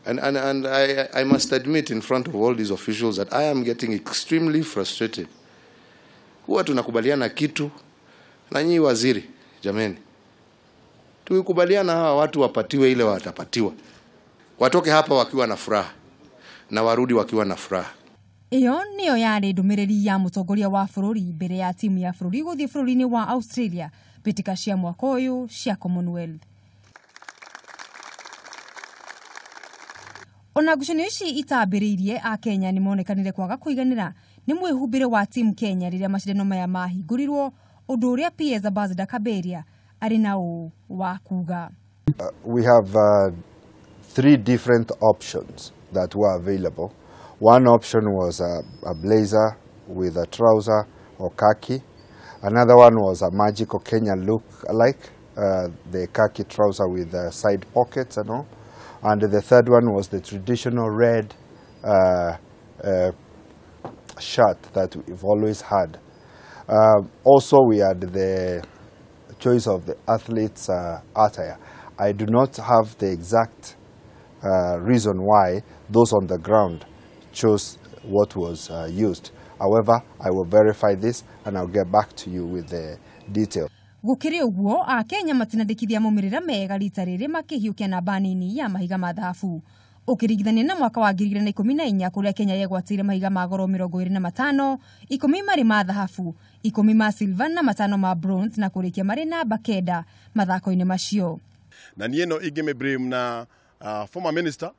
And I must admit in front of all these officials that I am getting extremely frustrated. Huwa tunakubaliana kitu na nyinyi waziri, jameni. Tukikubaliana hawa watu wapatiwe ile watapatiwa. Watoke hapa wakiwa na furaha na warudi wakiwa na furaha. Ĩyo nĩyo yarĩ ndũmĩrĩri ya mũtongoria wa bũrũri mbere ya timu ya bũrũri gũthiĩ bũrũri-inĩ wa Australia mbĩtĩka cia mwaka ũyũ cia Commonwealth. Ona ngucanio ici itambĩrĩirie, Akenya nĩ monekanire kwaga kũiganĩra nĩ mwĩhumbĩre wa timu Kenya rĩrĩa macindano maya mahingũrirwo, ũndũ ũrĩa PS Ambassador Kaberia arĩ na ũũ wa kuga. We have three different options that were available. One option was a blazer with a trouser or khaki. Another one was a Magical Kenya look alike, the khaki trouser with side pockets and all. And the third one was the traditional red shirt that we've always had. Also, we had the choice of the athletes' attire. I do not have the exact reason why those on the ground chose what was used. However, I will verify this and I'll get back to you with the detail. Gũkĩrĩ ũguo, Akenya matinandĩkithia maumĩrĩra mega rita rĩrĩ, makĩhiũkia namba nini ya mahiga ma thahabu ũkĩringithania na mwaka wa 2014, kũrĩa Kenya yegwatĩire mahiga ma goro 25, 10 marĩ ma thahabu, 10 ma silver na 5 ma bronze, na kũrĩkia marĩ namba 9 mathako-inĩ macio. Na niĩ no ingĩmĩ blame na former minister,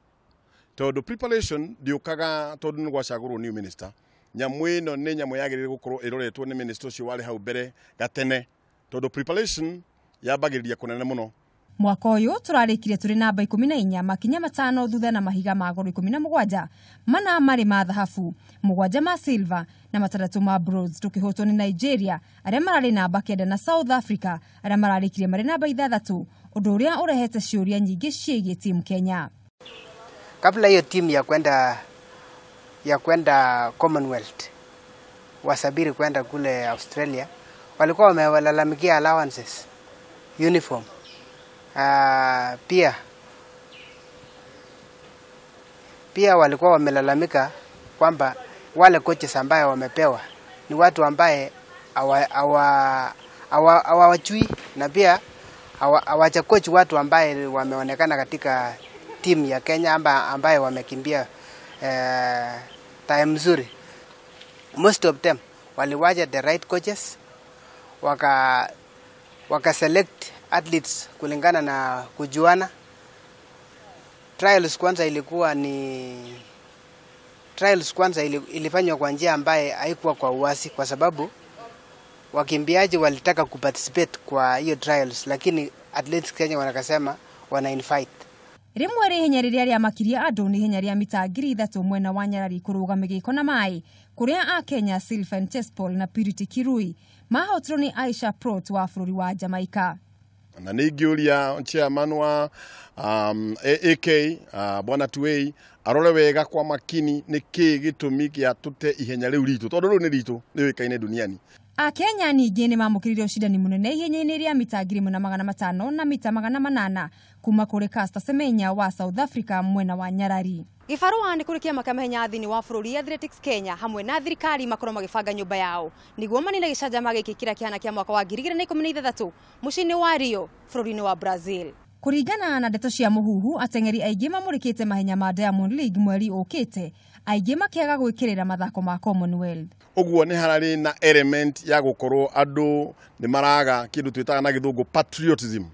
tondũ preparation ndiũkaga tondũ nĩ gwacagũrwo new minister. Nyamũ ĩno nĩ nyamũ yagĩrĩire gũkorwo ĩroretwo nĩ minister ũcio warĩ hau mbere gatene, tondũ preparation yambagĩrĩria kũnene mũno. Mwaka ũyũ tũrarĩkire tũrĩ namba 14, makinya 5 thutha, na mahiga ma goro 17, 4 marĩ ma thahabu, 7 ma silver na 6 ma bronze, tũkĩhotwo nĩ Nigeria arĩa mararĩ namba 9 na South Africa arĩa mararĩkirie marĩ namba 6, ũndũ ũrĩa ũrehete ciũria nyingĩ ciĩgiĩ timu Kenya. Kabla hiyo timu ya kwenda Commonwealth wasabiri kwenda kule Australia, walikuwa wamewalalamikia allowances, uniform. Pia walikuwa wamelalamika kwamba wale coaches ambaye wamepewa ni watu ambaye hawajui na pia hawajacoach watu ambaye wameonekana katika timu ya Kenya ambaye wamekimbia time nzuri. Most of them waliwacha the right coaches, waka select athletes kulingana na kujuana. Trials kwanza ilifanywa kwa njia ambaye haikuwa kwa uwazi, kwa sababu wakimbiaji walitaka kuparticipate kwa hiyo trials, lakini Athletics Kenya wanakasema wana invite. Rĩmwe rĩ ihenya rĩrĩa rĩamakirie andũ nĩ ihenya rĩa mita 3000 mwena wa Nyarari kũrũga mĩgĩko na maĩ, kũrĩa Akenya Sylvain Chespol na Purity Kirui mahotirwo nĩ Aisha Prot wa bũrũri wa Jamaica. Na nĩ ingĩũria chairman wa AK, bwana Tuwei, arore wega kwa makini nĩ kĩĩ gĩtũmi gĩa tũte ihenya rĩu ritũ, tondũ rĩu nĩ ritũ rĩũĩkaine duniani. Akenya ningĩ nĩ mamũkĩrire ũcindani mũnene ihenya-inĩ rĩa mita 1500 na mita 800 kuma kũrĩ Caster Semenya wa South Africa mwena wa Nyarari. Gĩbarũa nĩ kũrĩ kĩama kĩa mahenya thĩinĩ wa bũrũri Athletics Kenya hamwe na thirikari makorwo magĩbanga nyũmba yao nĩguo manine gĩcanjama gĩkĩ kĩrĩa kĩhana kĩa mwaka wa 2016 mũciĩ-inĩ wa Rio bũrũri-inĩ wa Brazil. Kũringana na ndeto cia mũhuhu, ateng'eri aingĩ mamũrĩkĩte mahenya ma Diamond League mweri ũkĩte, aingĩ makĩaga gwĩkĩrĩra mathako ma Commonwealth. Ũguo nĩ hararĩ na element ya gũkorwo andũ nĩ maraga kĩndũ twĩtaga na gĩthũngũ patriotism.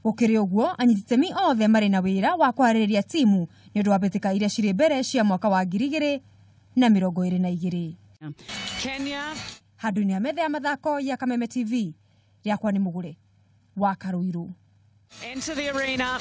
Gũkĩrĩ ũguo, anyiti itemi othe marĩ na wĩra wa kũharĩrĩria timu nĩ ũndũ wa mbĩtĩka iria cirĩ mbere cia mwaka wa 2022. Kenya. Handũ-inĩ ha metha ya mathako ya Kameme TV, rĩakwa nĩ Mũgũre wa Karũirũ. Into the arena.